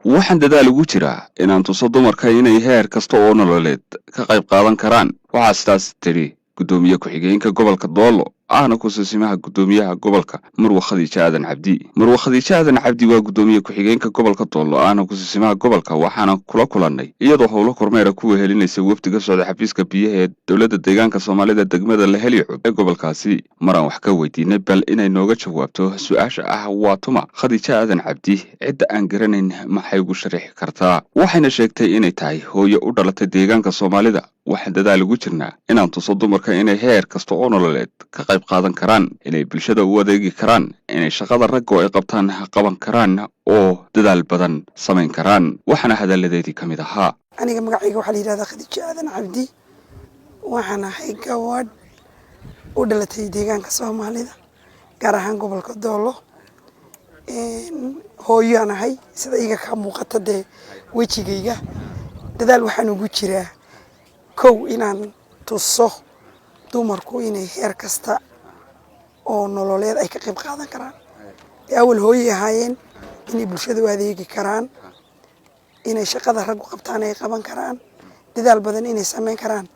Waxaan dadaal ugu jiraa inaan tuso dumarka inay heer kasta oo nololeed ka qayb qaadan karaan. Waxaa sidaas tidhi guddoomiye ku-xigeenka gobolka Doolo, ahna kusiisimaha guddoomiyaha gobolka, Marwe Khadiijo Aadan Cabdi. Marwe Khadiijo Aadan Cabdi waa guddoomiye ku-xigeenka gobolka Doolo, ahna kusiisimaha gobolka. Waxaana kula kulannay iyadoo howlo kormeera ku wehelinaysa wafdi ka socda xafiiska biyaha ee dowladda deegaanka Soomaalida degmada Lahelicub ee gobolkaasi. Maraan wax ka weydiinay bal inay nooga jawaabto su-aasha ah waa tuma Khadiijo Aadan Cabdi, cidda aan garanayn maxay ugu sharixi kartaa, waxayna sheegtay inay tahay hooyo u dhalatay deegaanka Soomaalida. Waxaan dadaal ugu jirnaa inaan tuso dumarka inay heer kasta oo nololeed ka qayb qaadan karaan, inay bulshada u adeegi karaan, inay shaqada ragga oo ay qabtaan qaban karaan oo dadaal badan samayn karaan. Waxaana hadalladeedii ka mid ahaa: Aniga magacayga waxaa la yidhahdaa Khadiijo Aadan Cabdi. Waxaan ahay gabadh u dhalatay deegaanka Soomaalida, gaar ahaan gobolka Doolo. Hooyoan ahay, sida iga ka muuqata dee wejigayga. Dadaal waxaan ugu jiraa, kow, inaan tuso dumarku inay heer kasta oo nololeed ay ka qayb qaadan karaan. Awal hooyay ahaayeen, inay bulshada u adeegi karaan, inay shaqada raggu qabtaan ay qaban karaan, dadaal badan inay samayn karaan.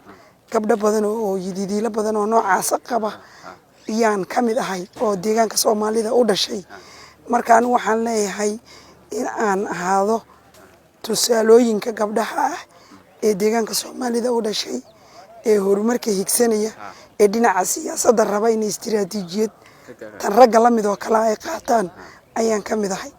Gabdho badan oo yididiilo badan oo noocaasa qaba iyaan ka mid ahay oo deegaanka Soomaalida u dhashay. Marka anigu waxaan leeyahay in aan ahaado tusaalooyinka gabdhaha ah ee deegaanka Soomaalida u dhashay ee horumarka higsanaya, ee dhinaca siyaasadda raba inay istiraatiijiyad tan ragga la mid oo kale ay qaataan ayaan ka mid ahay.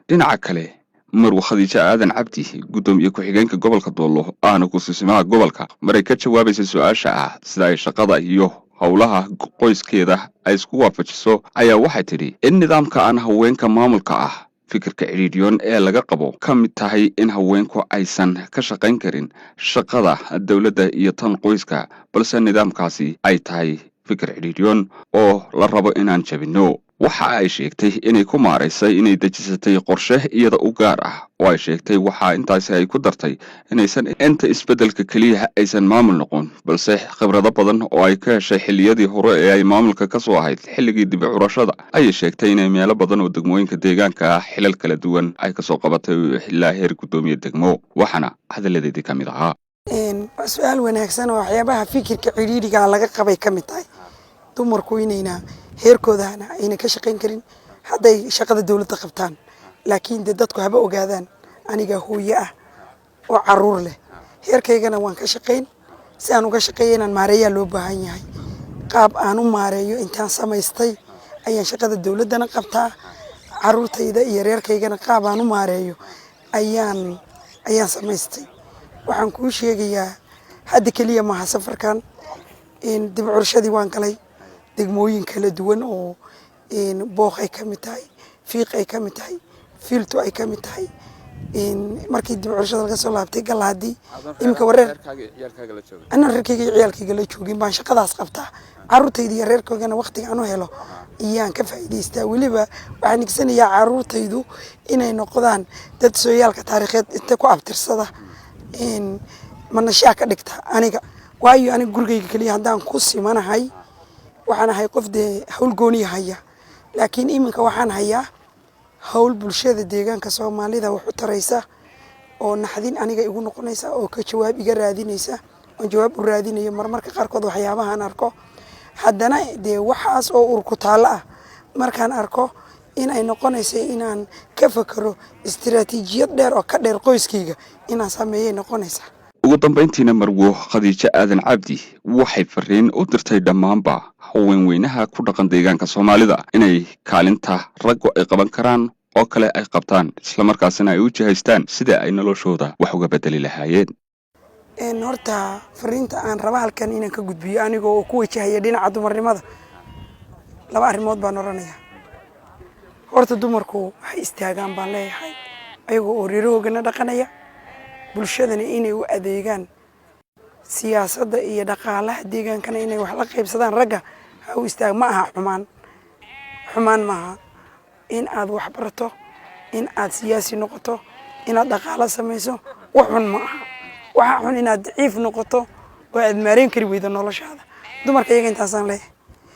Dhinaca kale, Marwe Khadiijo Aadan Cabdi, guddoomiye ku-xigeenka gobolka Doolo, ahna kusiisimaha gobolka, maray ka jawaabaysa su-aasha ah sida ay shaqada iyo howlaha qoyskeeda ay isku waafajiso, ayaa waxay tidhi in nidaamka aan haweenka maamulka ah fikirka cidhiidhyoon ee laga qabo ka mid tahay in haweenku aysan ka shaqayn karin shaqada dowladda iyo tan qoyska, balse nidaamkaasi ay tahay fikir cidhiidhyoon oo la rabo inaan jabinno. Waxa ay sheegtay inay ku maaraysay inay dejisatay qorshe iyada u gaar ah oo ay sheegtay. Waxaa intaasi ay ku dartay inaysan inta isbeddelka keliya aysan maamul noqon, balse khibrado badan oo ay ka heshay xilliyadii hore ee ay maamulka ka soo ahayd xilligii dib u curashada ayay sheegtay inay meelo badan oo degmooyinka deegaanka ah xilal kala duwan ay kasoo qabatay ilaa heer guddoomiye degmo. Waxaana hadalladeedii ka mid ahaa: Waa su-aal wanaagsan oo waxyaabaha fikirka cidhiidhigaa laga qabay ka mid tahay dumarku inayna heerkoodana ayna ka shaqayn karin hadday shaqada dowladda qabtaan. Laakiin dee dadku haba ogaadaan, aniga hooyo ah oo caruur leh, heerkaygana waan ka shaqayn. Si aan uga shaqeeya inaan maareeyaa loo baahan yahay. Qaab aan u maareeyo intaan samaystay ayaan shaqada dowladdana qabtaa, caruurtayda iyo reerkaygana qaab aan u maareeyo ayaan samaystay. Waxaan kuu sheegayaa, hadda keliya maaha safarkan. Dib curashadii waan galay degmooyin kala duwan oo Booq ay ka mid tahay, Fiiq ay ka mid tahay, Fiilto ay ka mid tahay. Markii dib curashada laga soo laabtay Galaadii, iminka wareer anaan reerkayga iyo ciyaalkayga la joogin baan shaqadaas qabtaa. Caruurtayda iyo reerkaygana waqtiga aan u helo iyaan ka faa'iidaystaa. Weliba waxaan higsanayaa caruurtaydu inay noqdaan dad sooyaalka taariikheed inta ku abtirsada manashaa ka dhigta aniga. Waayo, aniga gurigayga keliya haddaan ku simanahay, waxaan ahay qof dee hawl gooniya haya. Laakiin iminka waxaan hayaa hawl bulshada deegaanka Soomaalida wax u taraysa oo naxdin aniga igu noqonaysa oo ka jawaab iga raadinaysa, oon jawaab u raadinayo marmarka qaarkood waxyaabahaan arko. Haddana dee waxaas oo urku taallo ah markaan arko, in ay noqonaysa inaan ka fakero istiraatiijiyad dheer oo ka dheer qoyskayga inaan sameeyay noqonaysaa. Ugu dambayntiina, Marwo Khadiijo Aadan Cabdi waxay fariin u dirtay dhammaanba haweenweynaha ku dhaqan deegaanka Soomaalida inay kaalinta raggu ay qaban karaan oo kale ay qabtaan, islamarkaasina ay u jihaystaan sida ay noloshooda wax uga bedeli lahaayeen. Horta fariinta aan raba halkan inaan ka gudbiyo anigoo ku wajahaya dhinaca dumarnimada, laba arrimood baan oranaya. Horta dumarku waxay istaagaan baan leeyahay, ayagoo oo reerahoogana dhaqanaya, bulshadana inay u adeegaan, siyaasadda iyo dhaqaalaha deegaankana inay wax la qaybsadaan ragga ha u istaag. Ma aha xumaan, xumaan maaha in aad wax barato, in aad siyaasi noqoto, inaad dhaqaalo samayso. Wax xun ma aha. Waxaa xun inaad daciif noqoto oo aad maareyn kari weydo noloshaada. Dumarka iyaga intaasaan leeyahay.